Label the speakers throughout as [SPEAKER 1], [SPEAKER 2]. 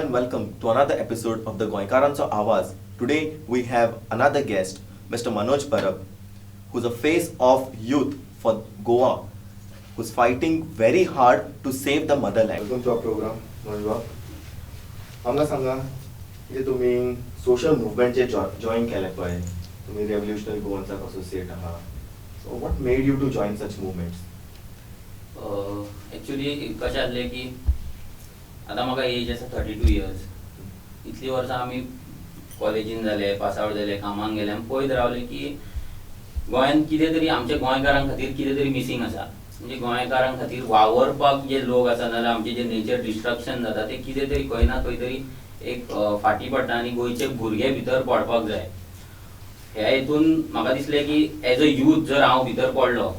[SPEAKER 1] And welcome to another episode of the Goykarancho Awaaz. Today we have another guest, Mr. Manoj Parab, who's a face of youth for Goa, who's fighting very hard to save the motherland. Welcome to our program, Manoj Bab. आमकां सांगा जे तुमी social मुवमेंटचे join केले पळय, तुमी revolutionary गोवन्साक associate आहा, so what made you to join such movements?
[SPEAKER 2] Actually कशें जालें की आतां म्हाका एज आसा 32 इयर्स. इतलीं वर्सां आमी कॉलेजीन जाले, पास आवट जाले, कामाक गेले, आमी पळयत रावले की गोंयांत कितें तरी आमच्या गोंयकारां खातीर कितें तरी मिसींग आसा. म्हणजे गोंयकारां खातीर वावरपाक जे लोक आसा, नाजाल्यार आमचें जें नेचर डिस्ट्रक्शन जाता, तें कितें तरी खंय ना खंय तरी एक फाटीं पडटा आनी गोंयचे भुरगे भितर पडपाक जाय. ह्या हितून म्हाका दिसलें की एज अ यूथ जर हांव भितर पडलो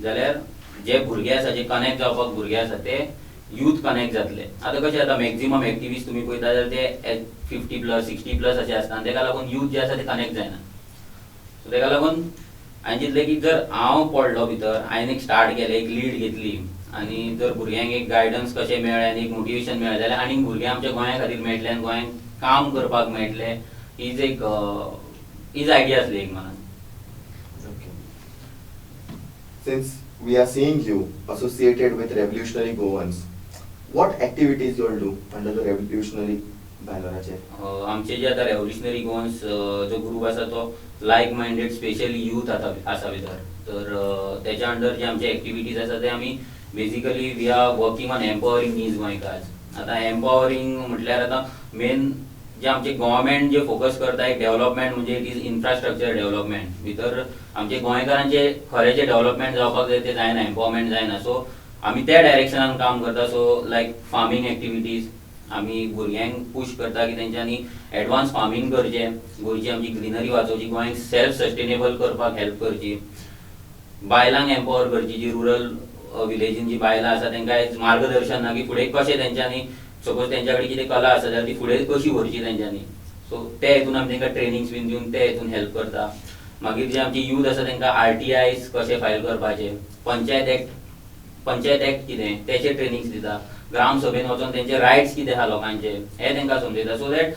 [SPEAKER 2] जाल्यार जे भुरगे आसा, जे कनेक्ट जावपाक भुरगे आसा, ते यूथ कनेक्ट जातले. आतां कशें जाता, मॅक्झिमम एक्टिविस्ट तुमी पळयता जाल्यार ते 50+, 60+ अशे आसता आनी तेका लागून यूथ जे आसा ते कनेक्ट जायना. सो तेका लागून हांवें चिंतलें की जर हांव पडलो भितर, हांवें एक स्टार्ट केलें, एक लीड घेतली आनी जर भुरग्यांक एक गायडन्स कशें मेळ्ळें आनी एक मोटिवेशन मेळ्ळें जाल्यार आनीक भुरगे आमच्या गोंया खातीर मेळटले आनी गोंयांत काम करपाक मेळटलें. हीच एक हीच आयडिया आसली एक मनान.
[SPEAKER 1] Okay. Since we are seeing you associated with Revolutionary Goans, what activities you all do under the revolutionary banner?
[SPEAKER 2] आमचे जे आतां रेव्होल्युशनरी गोवन्स जो ग्रूप आसा, तो लायक मायंडेड स्पेशली यूथ आतां आसा भितर. तर तेच्या अंडर जे आमचे एक्टिविटीज आसा, ते आमी basically we are working on empowering नीज गोंयकार. आतां एम्पावरींग म्हटल्यार आतां मेन जे आमचे गव्हर्मेंट जे फोकस करता एक डेव्हलपमेंट, म्हणजे it is infrastructure development. भितर आमचे गोंयकारांचे खरें जे डेव्हलपमेंट जावपाक जाय ते जायना, एम्पावरमेंट जायना. सो आमी त्या डायरेक्शनान काम करता. सो लायक फार्मींग एक्टिविटीज, आमी भुरग्यांक पूश करता की तेंच्यांनी एडवान्स फार्मींग करचें, गोंयची आमची ग्रिनरी वाचोवची, गोंयांक सेल्फ सस्टेनेबल करपाक हेल्प करची, बायलांक एम्पावर करची. जी रुरल विलेजीन जी बायलां आसा, तांकां एक मार्गदर्शन ना की फुडें कशें तेंच्यांनी, सपोज तेंच्या कडेन कितें कला आसा जाल्यार ती फुडें कशी व्हरची तेंच्यांनी. सो ते हितून आमी तांकां ट्रेनिंग्स बीन दिवन ते हितून हेल्प करता. मागीर जे आमचे यूथ आसा, तांकां आरटीआयज कशे फायल करपाचे, पंचायत एक्ट, पंचायत एक्ट कितें तेचे ट्रेनिंग्स दिता. ग्राम सभेन वचोन तेंचे रायट्स कितें आहा लोकांचे, हे तांकां समजयता, सो that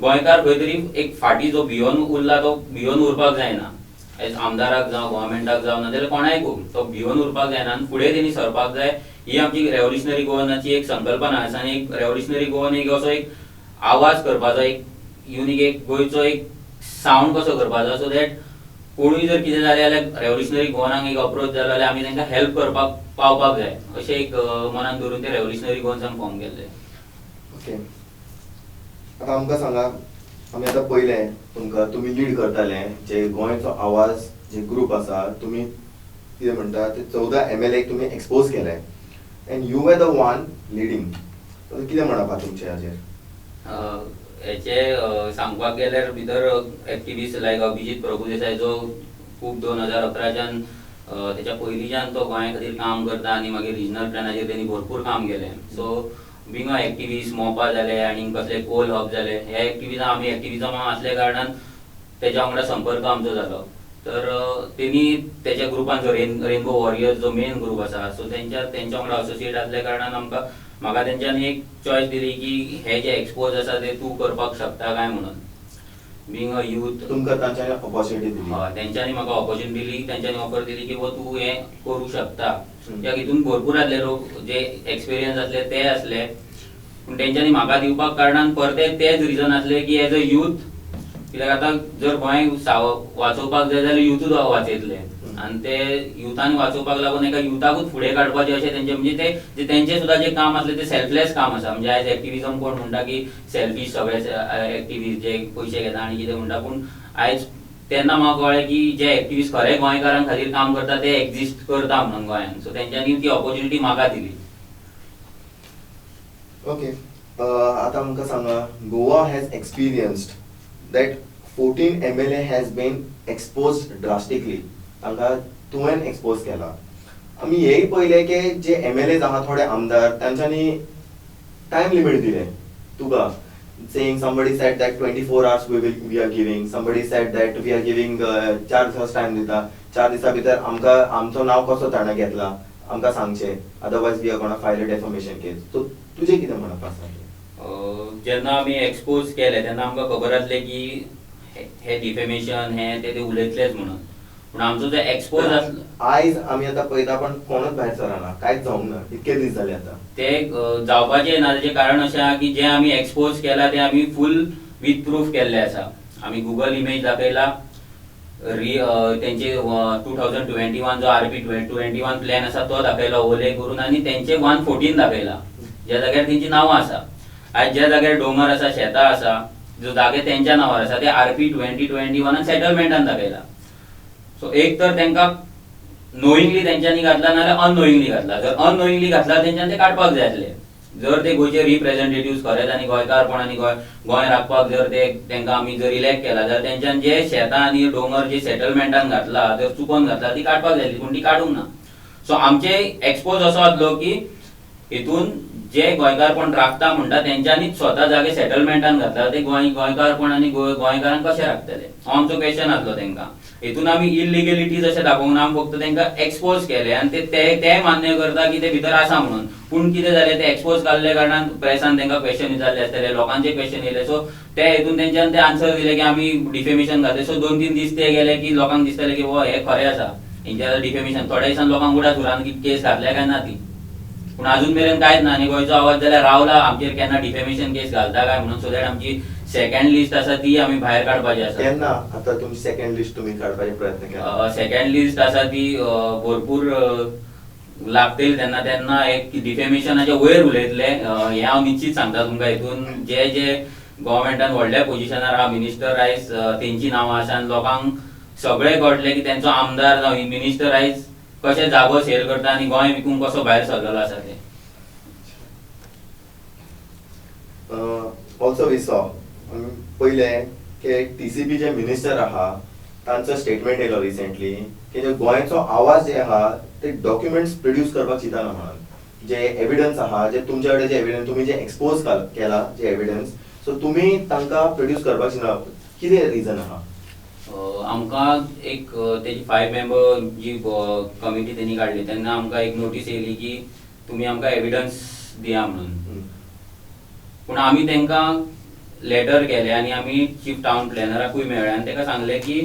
[SPEAKER 2] गोंयकार खंय तरी एक फाटीं जो भियोन उरला, तो भियोन उरपाक जायना. एज आमदाराक जावं, गव्हर्मेंटाक जावं, नाजाल्यार कोणायकूय तो भियोन उरपाक जायना आनी फुडें तेणी सरपाक जाय. ही आमची रेव्होल्युशनरी गोवनाची एक संकल्पना आसा आनी एक रेव्होल्युशनरी गोवन एक असो एक आवाज करपाचो, एक युनीक एक गोंयचो एक सावंड कसो करपाचो, सो that कोणूय जर कितें जालें जाल्यार रेव्होल्युशनरी गोवनाक एक अप्रोच जालो जाल्यार आमी तांकां हेल्प करपाक पावपाक जाय, अशें एक मनान धरून ते रेव्होल्युशनरी गोवन्सान फॉर्म केल्ले.
[SPEAKER 1] ओके, आतां आमकां सांगा, आमी आतां पळयलें तुमकां, तुमी लीड करताले जे गोंयचो आवाज जे ग्रूप आसा, तुमी कितें म्हणटा ते 14 एमएलए तुमी एक्सपोज केले and you were the one leading. कितें म्हणप आहा तुमचे हाजेर?
[SPEAKER 2] हेचे सांगपाक गेल्यार भितर एक्टिविस्ट लायक अभिजीत प्रभुदेसाय, जो खूब 2011च्यान, तेच्या पयलींच्यान तो गोंया खातीर काम करता आनी मागीर रिजनल प्लॅनाचेर तेणी भरपूर काम केलें. So being a activist, Mopa जाले आनी कसले कोल हब जाले, हे एक्टिविजम, आमी एक्टिविजमा आसल्या कारणान तेच्या वांगडा संपर्क आमचो जालो. तर तेणी तेच्या ग्रुपान जो रेनबो वॉरियर्स जो मेन ग्रुप आसा, सो तेंच्या वांगडा असोसिएट आसल्या कारणान आमकां, म्हाका तेंच्यांनी एक चॉयस दिली की हे जे एक्सपोज आसा ते तूं करपाक शकता काय म्हणून, बींग अ यूथ.
[SPEAKER 1] तुमकां तांच्यांनी ऑपॉर्च्युनिटी दिली?
[SPEAKER 2] हय, तेंच्यांनी म्हाका ऑपॉर्च्युनिटी दिली, तेंच्यांनी ऑफर दिली की तूं हें करूं शकता. कित्याक हितून भरपूर आसले लोक जे एक्सपिरियन्स आसले ते आसले, पूण तेंच्यांनी म्हाका दिवपाक कारणान परते तेच रिजन आसले की एज अ यूथ, कित्याक आतां जर गोंय वाचोवपाक जाय जाल्यार युथूच वाचयतले आनी ते युथान वाचोवपाक लागून एका युथाकूच फुडें काडपाचें अशें तेंचें, म्हणजे ते जे तेंचें सुद्दां जें काम आसलें तें सेल्फलेस काम आसा. म्हणजे आयज एक्टिविजम कोण म्हणटा की सेल्फीश, सगळे एक्टिविस्ट जे पयशे घेता आनी कितें म्हणटा, पूण आयज तेन्ना म्हाका कळ्ळें की जे एक्टिविस्ट खरे गोंयकारां खातीर काम करता ते एक्झिस्ट करता म्हणून गोंयांत. सो तेंच्यांनी ती ऑपॉर्च्युनिटी म्हाका दिली.
[SPEAKER 1] ओके, आतां आमकां सांगा, Goa has experienced that 14 MLA has been expose drastically. तांकां तुवें एक्सपोज केला. आमी हेय पळयलें की जे एमएलएज आहा, थोडे आमदार, तांच्यांनी टायम लिमीट दिले तुका, saying somebody said that 24 hours we are giving, somebody said that we are giving 4 दिसां टायम दिता, 4 दिसां भितर आमकां आमचो नांव कसो ताणें घेतला आमकां सांगचें, otherwise we are gonna file a defamation case. So तुजें कितें म्हणप आसा?
[SPEAKER 2] जेन्ना आमी एक्सपोज केले तेन्ना आमकां खबर आसलें की हे डिफेमेशन हे ते उलयतलेच म्हणून, पूण आमचो जो एक्सपोज आसलो
[SPEAKER 1] आयज आमी आतां पळयता पण कोणूच भायर सरना, कांयच जावंक ना, इतके दीस जाले आतां.
[SPEAKER 2] ते जावपाचें ना, तेजें कारण अशें आहा की जें आमी एक्सपोज केला तें आमी फूल विथ प्रूफ केल्लें आसा. आमी गुगल इमेज दाखयला, तेंचे 2021 जो RP 21 plan आसा तो दाखयला ओवरले करून, आनी तेंचे 114 दाखयला ज्या जाग्यार तेंची नांवां आसा. आयज ज्या जाग्यार डोंगर आसा, शेतां आसा, जो जागे तेंच्या नांवार आसा ते RP 2021 सेटलमेंटान दाखयला. सो एक तर तेंकां नोईंगली तेंच्यांनी घातला नाजाल्यार अननोईंगली घातला. जर अननोईंगली घातला तेंच्यांनी ते काडपाक जाय आसले. जर ते गोंयचे रिप्रेझेंटेटिव्ह खरेंच आनी गोंयकारपण आनी गोंय राखपाक जर ते तेंकां आमी जर इलेक्ट केला जाल्यार तेंच्यान जे शेतां आनी डोंगर जे सेटलमेंटान घातला जर चुकोन घातला ती काडपाक जाय आसली, पूण ती काडूंक ना. सो आमचे एक्सपोज असो आसलो की हितून जे गोंयकारपण राखता म्हणटा तेंच्यांनीच स्वता जागे सेटलमेंटान घातला ते गोंयकारपण आनी गोंयकारांक कशें राखतले हो आमचो क्वेश्चन आसलो तेंकां. हितून आमी इलिगेलिटीज अशें दाखोवंक ना, आमी फक्त तेंकां एक्सपोज केले आनी ते मान्य करता की ते भितर आसा म्हणून. पूण कितें जालें ते एक्सपोज जाल्ल्या कारणान प्रेसान तेंकां क्वेश्चन विचारले आसतले, लोकांचे क्वेश्चन येयले. सो ते हितून तेंच्यान ते आन्सर दिले की आमी डिफेमेशन घातले. सो 2-3 दीस ते गेले की लोकांक दिसतले की हो हे खरें आसा हेंच्या डिफेमेशन. थोड्या दिसान लोकांक उडास उरान की केस घातल्या काय ना ती, पूण अजून मेरेन कांयच ना. आनी गोंयचो आवाज जाल्यार रावला आमचेर केन्ना डिफेमेशन केस घालता काय म्हणून. सो that आमची सेकंड लिस्ट आसा ती आमी भायर काडपाची आसा.
[SPEAKER 1] केन्ना आतां तुमची सेकंड लिस्ट तुमी काडपाचे प्रयत्न केला?
[SPEAKER 2] सेकंड लिस्ट आसा ती भरपूर लागतली तेन्ना तेन्ना एक डिफेमेशनाच्या वयर उलयतले हें हांव निश्चीत सांगता तुमकां. हितून जे जे गव्हर्मेंटान व्हडल्या पोजिशनार आहा, मिनिस्टर आयज तेंची नांवां आसा आनी लोकांक सगळें कळटलें की तेंचो आमदार जावं मिनिस्टर आयज कशें जागो सेल करता आनी गोंय विकूंक कसो भायर सरलेलो आसा ते.
[SPEAKER 1] ऑल्सो we saw पयलें की TCP जे मिनिस्टर आहा तांचो स्टेटमेंट येयलो रिसेंटली की जे गोंयचो आवाज जे आहा ते डॉक्युमेंट्स प्रोड्यूस करपाक चिंतना म्हणून, जे एविडन्स आहा, जे तुमच्या कडेन जे एविडन्स तुमी जे एक्सपोज केला जे एविडन्स, सो तुमी तांकां प्रोड्यूस करपाक चिंतना, कितें रिजन आहा?
[SPEAKER 2] आमकां एक तेजी 5 मेंबर जी कमिटी तेणी काडली तेन्ना आमकां एक नोटीस येयली की तुमी आमकां एविडन्स दिया म्हणून. पूण आमी तेंकां लेटर केले आनी आमी चीफ टावन प्लॅनराकूय मेळ्ळे आनी तेका सांगलें की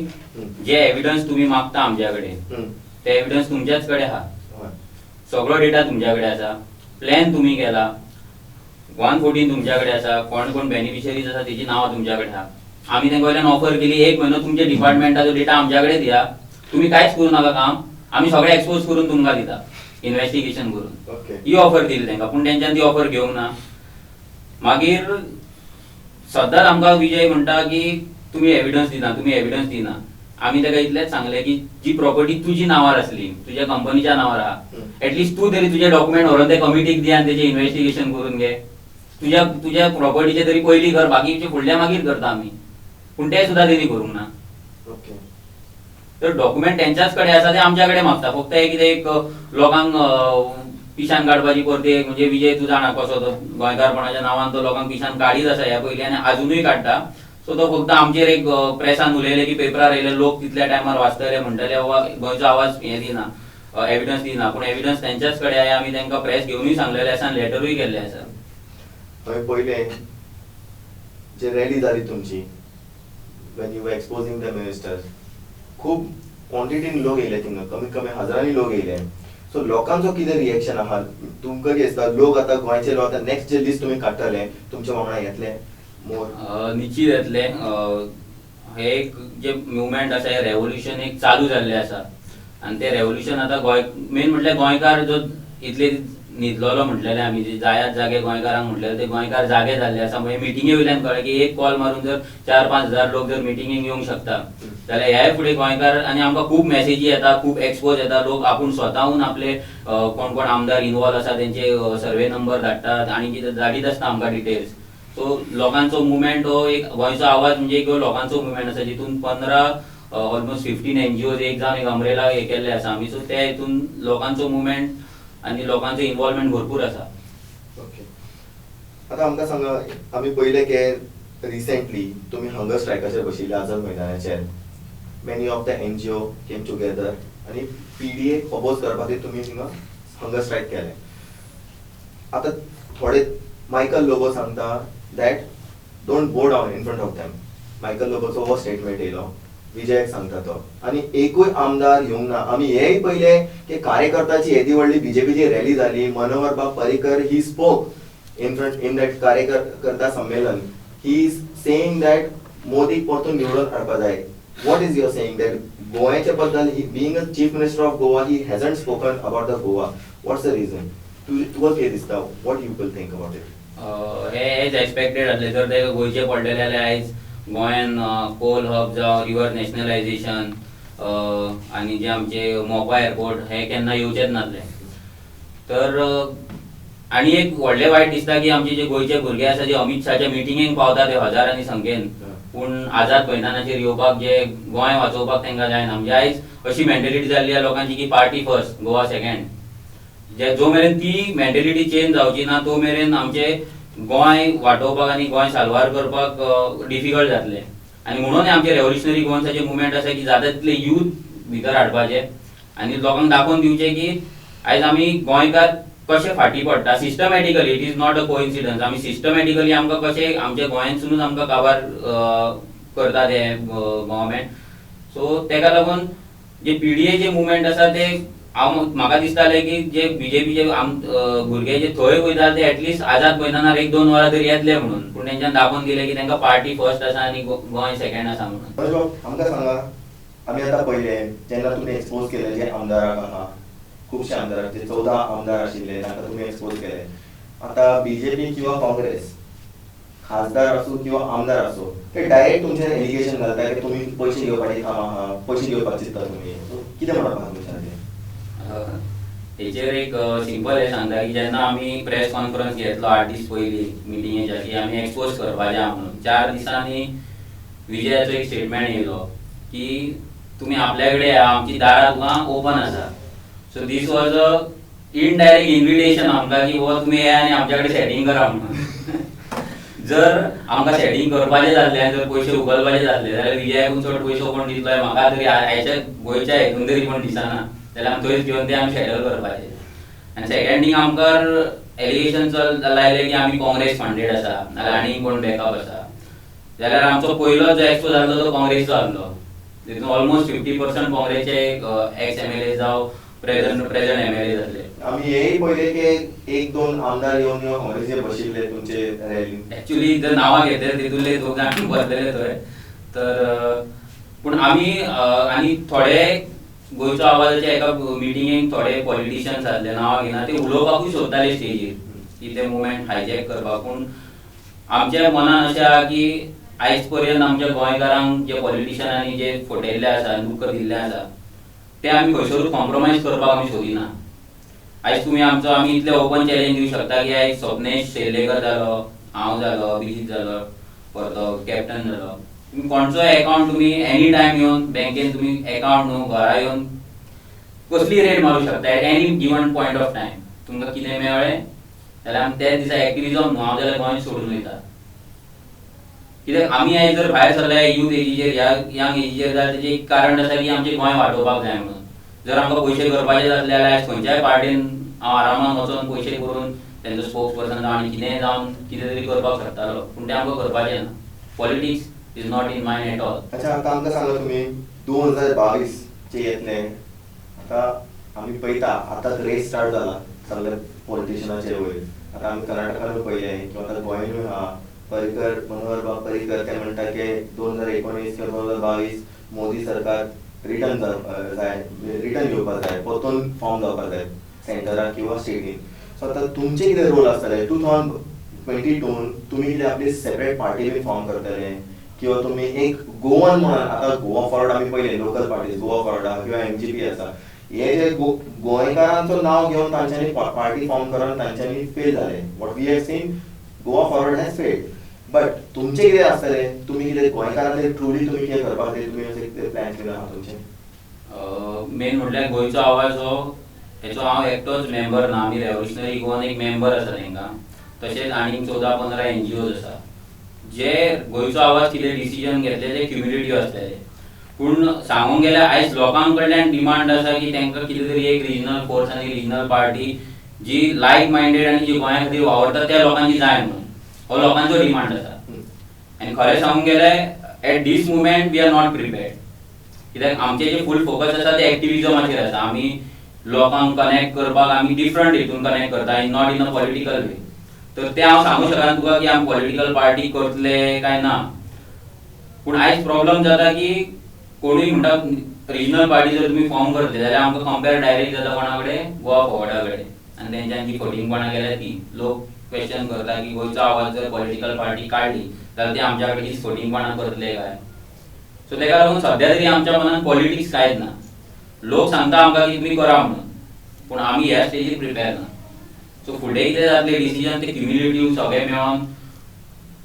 [SPEAKER 2] जे एविडन्स तुमी मागता आमच्या कडेन ते एविडन्स तुमच्याच कडेन आहा, सगळो डेटा तुमच्या कडेन आसा, प्लॅन तुमी केला, 114 तुमच्या कडेन आसा, कोण कोण बेनिफिशरीज आसा तेजी नांवां तुमच्या कडेन आहा. आमी तेंका वयल्यान ऑफर केली 1 म्हयनो तुमच्या डिपार्टमेंटाचो डेटा आमच्या कडेन दिया, तुमी कांयच करूं नाका काम, आमी सगळें एक्सपोज करून तुमकां दिता इन्वेस्टिगेशन करून. ही ऑफर दिली तेंकां, पूण तेंच्यान ती ऑफर घेवंक ना. मागीर सद्दां आमकां विजय म्हणटा की तुमी एविडन्स दिना, तुमी एविडन्स दिना. आमी ताका इतलेंच सांगलें की जी प्रॉपर्टी तुजी नांवार आसली, तुज्या कंपनीच्या नांवार आहा, एटलिस्ट तूं तरी तुजे डॉक्युमेंट व्हरून ते कमिटीक दी आनी तेजें इन्वेस्टिगेशन करून घे. तुज्या तुज्या प्रॉपर्टीचें तरी पयलीं कर, बाकीचे फुडल्या मागीर करता आमी, पूण ते सुद्दां तेणी करूंक ना. तर डॉक्युमेंट तेंच्याच कडेन आसा, ते आमच्या कडेन मागता. फक्त हे कितें एक लोकांक पिशान काडपाची परती, म्हणजे विजय तूं जाणा कसो तो गोंयकारपणाच्या नांवान तो लोकांक पिशान काडीत आसा ह्या पयलीं आनी आजुनूय काडटा. सो तो फक्त आमचेर एक प्रेसान उलयले की पेपरार येयले, लोक तितल्या टायमार वाचतले म्हणटले बाबा गोंयचो आवाज हें दिना, एविडन्स दिना, पूण एविडन्स तेंच्याच कडेन आहा. आमी तेंकां प्रेस घेवनूय सांगलेलें आसा आनी लेटरूय केल्लें आसा.
[SPEAKER 1] हांवें पयलें जे रॅली जाली तुमची when you were exposing the ministers, खूब क्वॉन्टिटीन लोक येयले थिंगा, कमीत कमी हजारांनी लोक येयले. सो लोकांचो कितें रिएक्शन आहा तुमकां कितें दिसता? लोक आतां गोंयचे लोक आतां नेक्स्ट जे लिस्ट तुमी काडटले तुमच्या वांगडा येतले मोर?
[SPEAKER 2] निश्चीत येतले. हे एक जे मुवमेंट आसा, हे रेवोल्युशन एक चालू जाल्लें आसा आनी ते रेवोल्युशन आतां गोंय मेन म्हटल्यार गोंयकार जो इतले न्हिदलेलो म्हटलेले आमी जे जायात जागे गोंयकारांक म्हटलेले ते गोंयकार जागे जाल्ले आसा. म्हणजे मिटिंगे वयल्यान कळ्ळें की एक कॉल मारून जर 4-5 हजार लोक जर मिटिंगेक येवंक शकता जाल्यार ह्याय फुडें गोंयकार, आनी आमकां खूब मॅसेजी येता, खूब एक्सपोज येता, लोक आपूण स्वताहून आपले कोण कोण आमदार इनवॉल्व आसा तेंचे सर्वे नंबर धाडटात आनी कितें धाडीत आसता आमकां डिटेल्स. सो लोकांचो मुवमेंट हो एक गोंयचो आवाज म्हणजे एक लोकांचो मुवमेंट आसा जितून 15 ऑलमोस्ट 15 NGOs एक जावन एक अम्ब्रेला हे केल्ले आसा आमी. सो त्या हितून लोकांचो मुवमेंट आनी लोकांचो इन्वॉल्वमेंट भरपूर आसा.
[SPEAKER 1] ओके, आतां आमकां सांगा, आमी पळयलें की रिसेंटली तुमी हंगर स्ट्रायकाचेर बशिल्ले आझाद मैदानाचेर, many of the NGO came together आनी PDA oppose करपा खातीर तुमी थिंगा हंगर स्ट्रायक केलें. आतां थोडे मायकल लोबो सांगता that Don't bow down in front of them. Michael लोबोचो हो स्टेटमेंट येयलो, विजयाक सांगता तो. आनी एकूय आमदार येवंक ना. आमी हेय पळयले की कार्यकर्त्याची येदी व्हडली बीजेपीची रॅली जाली, मनोहर बाब Parrikar he spoke in front in that कार्यकर्ता संमेलन. He is saying that मोदीक परतून निवडून हाडपा जाय. What is your saying that गोव्याच्या बद्दल, being a chief minister of Goa, he hasn't spoken about the Goa? What's the reason? तुका कितें दिसता? What you will think about it?
[SPEAKER 2] हे एज एक्सपेक्टेड आसले. जर ते गोंयचे पडलेले जाल्यार आयज गोंयान कोल हब जावं, रिवर नॅशनलायझेशन आनी जे आमचे मोपा एअरपोर्ट हे केन्ना येवचेच नासले. तर आनी एक व्हडलें वायट दिसता की आमचे जे गोंयचे भुरगे आसा, जे अमीत शाहच्या मिटिंगेक पावता ते हजारांनी संख्येन, पूण आझाद मैदानाचेर येवपाक, जे गोंय वाचोवपाक तांकां जायना. म्हणजे आयज अशी मेंटेलिटी जाल्ली आहा लोकांची की पार्टी फर्स्ट, गोवा सेकंड. जे जो मेरेन ती मेंटेलिटी चेंज जावची ना, तो मेरेन आमचे गोंय वाटोवपाक आनी गोंय साल्वार करपाक डिफिकल्ट जातलें. आनी म्हणून आमचे रेव्होल्युशनरी गोवन्साचे मुवमेंट आसा की जाता तितले यूथ भितर हाडपाचे आनी लोकांक दाखोवन दिवचे की आयज आमी गोंयकार कशे फाटीं पडटा systematically. It is not a coincidence. आमी सिस्टमॅटिकली आमकां कशें आमच्या गोंयांतसुनूच आमकां काबार करता ते गव्हर्मेंट. सो तेका लागून जे पीडीएचे मुवमेंट आसा ते हांव म्हाका दिसतालें की जे बीजेपीचे भुरगे जे थंय वयता ते एटलिस्ट आझाद मैदानार एक दोन वरां तरी येतले म्हणून, पूण तेंच्यान दाखोवन दिलें की तांकां पार्टी फर्स्ट आसा आनी गोंय सेकंड आसा म्हणून.
[SPEAKER 1] आमकां सांगा, आमी आतां पळयलें जेन्ना तुमी एक्सपोज केले जे आमदाराक आहा, खुबशे आमदार, जे 14 आमदार आशिल्ले तांकां तुमी एक्सपोज केले. आतां बीजेपी किंवा काँग्रेस खासदार आसूं किंवा आमदार आसूं, ते डायरेक्ट तुमचेर एलिगेशन घालता की तुमी पयशे घेवपाची कामां आहा, पयशे घेवपाक चिंत्ता तुमी. सो कितें म्हणप आहा तुमच्या?
[SPEAKER 2] हेचेर एक सिंपल हें सांगता की जेन्ना आमी प्रेस कॉन्फरन्स घेतलो 8 दीस पयलीं मिटिंगेच्या की आमी एक्सपोज करपाचें आहा म्हणून, 4 दिसांनी विजयाचो एक स्टेटमेंट येयलो की तुमी आपल्या कडेन येया, आमची दारां तुका ओपन आसा. So this was a indirect invitation आमकां की हो तुमी येया आनी आमच्या कडेन सेटींग करा म्हणून. जर आमकां सेटींग करपाचें जाल्लें आनी जर पयशे उखलपाचे जाल्ले जाल्यार विजयाकून चड पयशे कोण दितलो म्हाका तरी आयच्या गोंयच्या हेतून तरी कोण दिसना, जाल्यार आमी थंयच घेवन ते आमी सेटल करपाचे. आनी सेकंड थींग, आमकां एलिगेशन लायलें की आमी काँग्रेस फंडेड आसा नाल्यार आनी कोण बॅकअप आसा, जाल्यार आमचो पयलो जो एक्सपो जाल्लो तो काँग्रेसीचो आहलो. तितून ऑलमोस्ट 50% काँग्रेसचे एक्स एमएलए जावं प्रेझेंट एमएलए जाल्ले.
[SPEAKER 1] आमी हेय पळयले की 1-2 आमदार येवन काँग्रेसीचे बशिल्ले तुमचे रॅलीन.
[SPEAKER 2] एक्चुअली जर नांवां घेतले तितूंतले दोग जाण बसलेले थंय. तर पूण आमी आनी थोडे गोंयचो आवाजाच्या एका मिटिंगेक थोडे पॉलिटिशियन्स आसले, नांवां घेना, ते उलोवपाकूय सोदताले स्टेजीर की ते मुवमेंट हायजॅक करपाक. पूण आमच्या मनान अशें आहा की आयज पर्यंत आमच्या गोंयकारांक जे पॉलिटिशियनांनी जे फटयल्ले आसा, दुख्ख दिल्लें आसा, ते आमी खंयसरूच कॉम्प्रोमायज करपाक आमी सोदिना. आयज तुमी आमचो आमी इतले ओपन चॅलेंज दिवंक शकता की आयज स्वप्नेश शेल्लेकर जालो, हांव जालो, अभिजीत जालो, परतो कॅप्टन जालो, तुमी कोणचोय एकावंट तुमी एनी टायम येवन बँकेन तुमी एकावंट न्हू घरा येवन कसली रेड मारूंक शकता at any given point of time. तुमकां कितें मेळ्ळें जाल्यार आमी त्याच दिसा एक्टिविजम न्हू, हांव जाल्यार गोंय सोडून वयता. कित्याक आमी आयज जर भायर सरले यूथ एजीचेर, ह्या यंग एजीचेर, जाल्यार तेजें एक कारण आसा की आमचें गोंय वाटोवपाक जाय म्हणून. जर आमकां पयशे करपाचे जातले जाल्यार आयज खंयच्याय पार्टीन हांव आरामान वचोन पयशे करून तेंचो स्पोक्स पर्सन जावन आनी कितेंय जावन कितें तरी करपाक शकतालो, पूण तें आमकां करपाचें ना. Politics is not in mind at all.
[SPEAKER 1] अच्छा, आतां आमकां सांगा तुमी 2022 चे येतले, आतां आमी पळयता आतां रेस स्टार्ट जाला सगळे पॉलिटिशियनाचे वयर. आतां आमी कर्नाटकानूय पळयलें किंवा आतां गोंयानूय आहा. पर्रीकर, मनोहर बाब पर्रीकर ते म्हणटा की 2019 किंवा 2022 मोदी सरकार रिटर्न जाय, रिटर्न घेवपाक जाय, परतून फॉर्म जावपाक जाय सेंटराक किंवा स्टेटीन. सो आतां तुमचें कितें रोल आसतलें 2022 तुमी कितें आपली सेपरेट पार्टी बी फॉर्म करतले किंवा तुमी एक गोवन म्हणून आतां गोवा फॉरवर्ड आमी पळयलें, लोकल पार्टीज गोवा फॉरवर्ड आहा किंवा एमजीपी आसा, हे जे गोंयकारांचो नांव घेवन तांच्यांनी पार्टी फॉर्म करून तांच्यांनी फेल जाले. What we have seen, Goa Forward has failed. But तुमचें कितें आसतलें, तुमी कितें गोंयकारांचे ट्रुली तुमी कितें करपाक जाय, तुमी अशें कितें प्लॅन केला आहा तुमचें?
[SPEAKER 2] मेन म्हटल्यार गोंयचो आवाज हो हेचो हांव एकटोच मेंबर ना, आमी रेव्होल्युशनरी गोवन एक मेंबर आसा तेंकां, तशेंच आनीक 14-15 एनजीओज आसा जे गोंयचो आवाज कितें डिसिजन घेतले ते क्युम्युलेटीव आसतले. पूण सांगूंक गेल्यार आयज लोकां कडल्यान डिमांड आसा की तांकां कितें तरी एक रिजनल फोर्स आनी रिजनल पार्टी जी लायक मायंडेड आनी जी गोंया खातीर वावरता त्या लोकांची जाय म्हणून, हो लोकांचो डिमांड आसा. आनी खरें सांगूंक गेल्यार at this moment we are not prepared, कित्याक आमचे जे फूल फोकस आसा ते एक्टिविजमाचेर आसा. आमी लोकांक कनेक्ट करपाक आमी डिफरंट हितून कनेक्ट करता, not in a political way. तर ते हांव सांगूंक शकना तुका की आमी पॉलिटिकल पार्टी करतले काय ना. पूण आयज प्रॉब्लम जाता की कोणूय म्हणटा रिजनल पार्टी जर तुमी फॉर्म करतले जाल्यार आमकां कंपेर डायरेक्ट जाता कोणा कडेन, गोवा फॉरवर्डा कडेन. आनी तेंच्यांनी जी फटींगपणां केल्या ती लोक क्वेश्चन करता की गोंयचो आवाज जर पॉलिटिकल पार्टी काडली जाल्यार ती आमच्या कडेन तीच फटींगपणां करतले काय. सो तेका लागून सद्या तरी आमच्या मनान पॉलिटिक्स कांयच ना. लोक सांगता आमकां की तुमी करा म्हणून, पूण आमी ह्या स्टेजीर प्रिपेर ना. सो फुडें कितें जातलें डिसिजन ते क्युम्युलेटीव सगळे मेळोन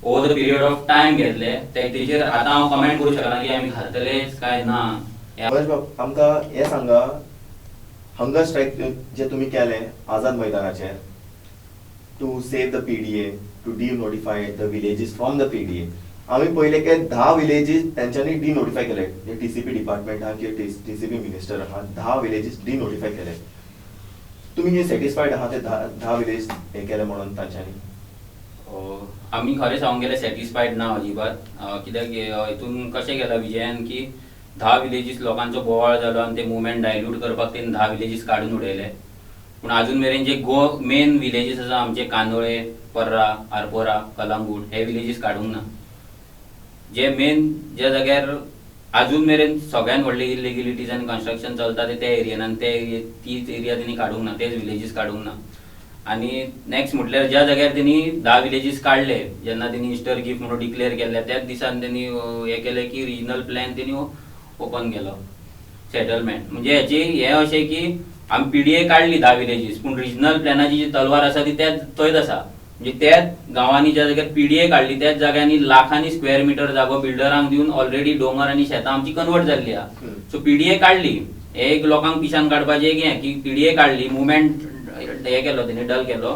[SPEAKER 2] over the period of time घेतले तेजेर आतां हांव कमेंट करूं शकना की आमी घालतलेच काय ना.
[SPEAKER 1] महेश बाब, आमकां हें सांगा, हंगर स्ट्रायक जे तुमी केले आझाद मैदानाचेर to save the PDA, to denotify the villages from the PDA, आमी पळयले की 10 विलेजीस तेंच्यांनी डिनोटिफाय केले. जे टीसीपी डिपार्टमेंट आहा किंवा टीसीपी मिनिस्टर आहा, 10 विलेजीस डिनोटिफाय केले. तुमी कितें सॅटिस्फायड आहा ते 10 विलेज हे केले म्हणून तांच्यांनी?
[SPEAKER 2] आमी खरें सांगूंक गेल्यार सॅटिस्फायड ना अजिबात, कित्याक हितून कशें केलां विजयान की 10 विलेजीस लोकांचो बोवाळ जालो आनी ते मुवमेंट डायल्यूट करपाक तेणी 10 विलेजीस काडून उडयले. पूण आजून मेरेन जे गो मेन विलेजीस आसा आमचे, कांदोळे, पर्रा, आरपोरा, कलांगूट, हे विलेजीस काडूंक ना. जे मेन ज्या जाग्यार आजून मेरेन सगळ्यात व्हडले इलिगलिटीज आनी कन्स्ट्रक्शन चलता ते त्या एरियन, आनी ते तीच एरिया तेणी काडूंक ना, तेच विलेजीस काडूंक ना. आनी नेक्स्ट म्हटल्यार ज्या जाग्यार तेणी 10 विलेजीस काडले, जेन्ना तेणी इस्टर गिफ्ट म्हणून डिक्लेअर केल्ले, त्याच दिसान तेणी हें केलें की रिजनल प्लॅन तेणी ओपन केलो सेटलमेंट. म्हणजे हेची हें अशें की आमी पीडीए काडली 10 विलेजीस, पूण रिजनल प्लॅनाची जी तलवार आसा ती त्याच थंयच आसा. म्हणजे त्याच गांवांनी ज्या जाग्यार पीडीए काडली त्याच जाग्यांनी लाखांनी स्क्वेअर मिटर जागो बिल्डरांक दिवन ऑलरेडी दोंगर आनी शेतां आमची कन्वर्ट जाल्ली आहा. सो पीडीए काडली, हे एक लोकांक पिशान काडपाचें एक हें की पीडीए काडली, मुवमेंट हे केलो तेणी, डल केलो,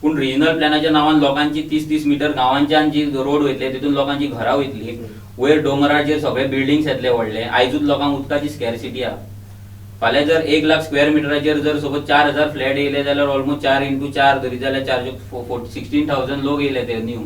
[SPEAKER 2] पूण रिजनल प्लॅनाच्या नांवान लोकांची 30-30 मिटर गांवांच्यान जी रोड वयतले तितून लोकांची घरां वयतली, वयर दोंगराचेर सगळे बिल्डिंग्स येतले व्हडले. आयजूच लोकांक उदकाची स्कॅरसिटी आहा. फाल्यां जर 1 लाख स्क्वेअर मिटराचेर जर सपोज 4000 फ्लॅट येयले जाल्यार ऑलमोस्ट 4 × 4 धरी जाल्यार 16,000 लोक येयले ते न्यू,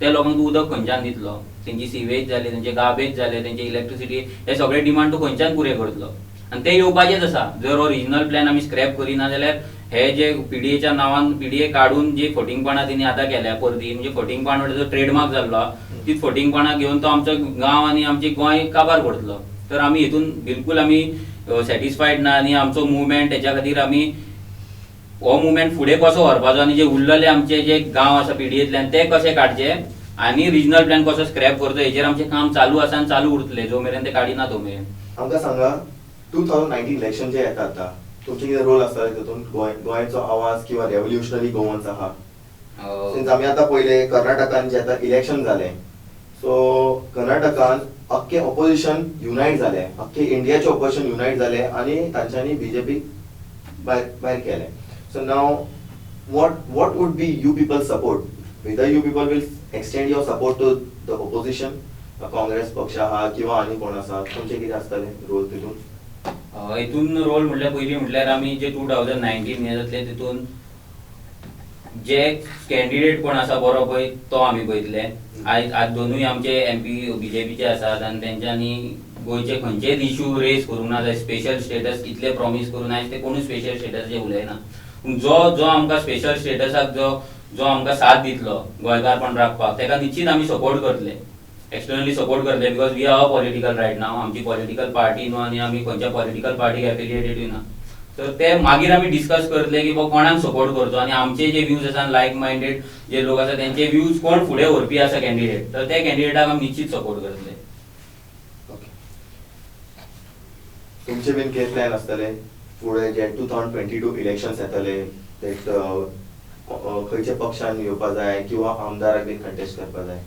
[SPEAKER 2] त्या लोकांक तूं उदक खंयच्यान दितलो? तेंची सिवेज जाली, तेंचे गार्बेज जाले, तेंचे इलेक्ट्रिसिटी, हे सगळे डिमांड तूं खंयच्यान पुरे करतलो? आनी ते येवपाचेच आसा. जर हो रिजनल प्लॅन आमी स्क्रॅप करिना जाल्यार हे जे पीडीएच्या नांवान पीडीए काडून जे फटींगपणां तेणी आतां केल्या परती, म्हणजे फटींगपण म्हणल्यार जो ट्रेडमार्क जाल्लो आहा ती फटींगपणां घेवन तो आमचो गांव आनी आमचें गोंय काबार करतलो. तर आमी हितून बिलकूल आमी सॅटिस्फायड ना आनी आमचो मुवमेंट तेच्या खातीर आमी हो मुवमेंट फुडें कसो व्हरपाचो आनी जे उरलेले आमचे जे गांव आसा पीडीएंतल्यान ते कशे काडचे आनी रिजनल प्लॅन कसो स्क्रॅप करचो हेचेर आमचें काम चालू आसा आनी चालू उरतलें जो मेरेन ते काडिना तो मेरेन.
[SPEAKER 1] आमकां सांगा, 2019 इलेक्शन जे येता आतां तुमचे कितें रोल आसता तितून? गोंयचो आवाज किंवा रेव्होल्युशनरी गोवन्स आहा, सिन्स आमी आतां पळयलें कर्नाटकान जे आतां इलेक्शन जालें, सो कर्नाटकान अख्खे ऑपोजिशन युनायट जालें, अख्खे इंडियाचे ऑपोजिशन युनायट जालें आनी तांच्यांनी बीजेपी भायर केलें. So now what would be you people support? Whether you people will extend your support to the opposition, Congress पक्ष आहा किंवा आनी कोण आसा, तुमचें कितें आसतलें रोल तितून?
[SPEAKER 2] हितून रोल म्हटल्यार पयलीं म्हटल्यार आमी जे 2019 हें जातलें तितून जे कॅन्डिडेट कोण आसा बरो पळय तो आमी पळयतले. आयज आज दोनूय आमचे एमपी बीजेपीचे आसात आनी तेंच्यांनी गोंयचे खंयचेच इशू रेज करूंक ना जाय. स्पेशल स्टेटस इतले प्रॉमीस करून आयज ते कोणूय स्पेशल स्टेटस उलयना. पूण जो जो आमकां स्पेशल स्टेटसाक जो जो आमकां साथ दितलो गोंयकारपण राखपाक तेका निश्चीत आमी सपोर्ट करतले, एक्सटर्नली सपोर्ट करतले, because we are apolitical right now. आमची पॉलिटिकल पार्टी न्हू आनी आमी खंयच्या पॉलिटिकल पार्टीक एफिलिएटेडूय ना. तर ते मागीर आमी डिस्कस करतले की कोणाक सपोर्ट करचो आनी आमचे जे व्यूज आसा लायक मायंडेड जे लोक आसा तेंचे व्यूज कोण फुडें व्हरपी आसा कॅन्डिडेट, तर ते कॅन्डिडेटाक आमी निश्चीत सपोर्ट करतले.
[SPEAKER 1] ओके, तुमचे बीन कितें प्लॅन आसतले फुडें जे 2022 इलेक्शन्स येतले ते खंयच्या पक्षान येवपा जाय किंवा आमदाराक बीन कंटेस्ट करपा जाय?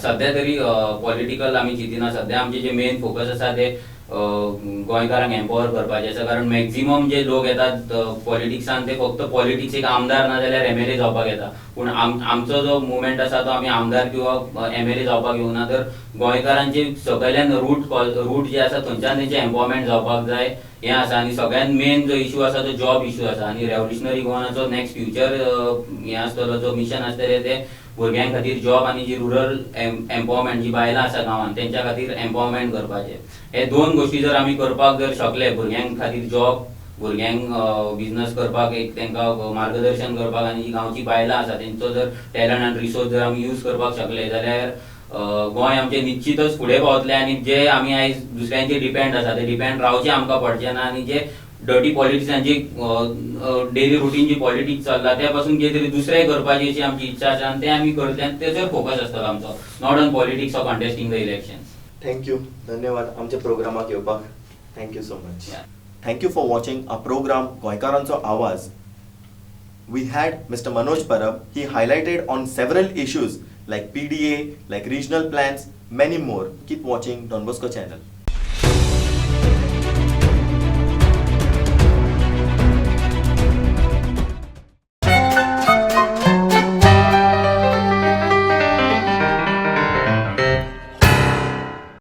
[SPEAKER 2] सध्या तरी पॉलिटिकल आमी चिंतिना. सध्या आमचे जे मेन फोकस आसा ते गोंयकारांक एम्पावर करपाचें आसा, कारण मॅक्झिमम जे लोक येतात पॉलिटिक्सान ते फक्त पॉलिटिक्स एक आमदार ना जाल्यार एमएलए जावपाक येता. पूण आमचो जो मुवमेंट आसा तो आमी आमदार किंवा एमएलए जावपाक येवना, तर गोंयकारांचे सगळ्यान रूट जे आसा थंयच्यान तेंचें एम्पावरमेंट जावपाक जाय हें आसा. आनी सगळ्यान मेन जो इशू आसा तो जॉब इशू आसा आनी रेव्होल्युशनरी गोवानाचो नेक्स्ट फ्युचर हें आसतलो, जो मिशन आसतलें तें भुरग्यां खातीर जॉब आनी जी रुरल एम्पावरमेंट, जी बायलां आसा गांवांत तेंच्या खातीर एम्पावरमेंट करपाचें. हे दोन गोश्टी जर आमी करपाक जर शकले, भुरग्यां खातीर जॉब, भुरग्यांक बिझनस करपाक एक तांकां मार्गदर्शन करपाक आनी जी गांवची बायलां आसा तेंचो जर टॅलंट आनी रिसोर्स जर आमी यूज करपाक शकले जाल्यार गोंय आमचें निश्चितच फुडें पावतलें आनी जे आमी आयज दुसऱ्यांचेर डिपेंड आसा ते डिपेंड रावचें आमकां पडचें ना आनी जे डर्टी पॉलिटिक्सांची डेली रुटीन जी पॉलिटिक्स चल्ला त्या पासून कितें तरी दुसरें करपाची अशी आमची इच्छा आसा आनी तें आमी करतले आनी तेचेर फोकस आसतलो आमचो, not on politics or contesting the elections.
[SPEAKER 1] Thank you, धन्यवाद आमच्या प्रोग्रामाक येवपाक. Thank you so much. Thank you for watching a program गोंयकारांचो आवाज. We had Mr. Manoj Parab. He highlighted on several issues like PDA, like regional plans, many more. Keep watching Don Bosco channel.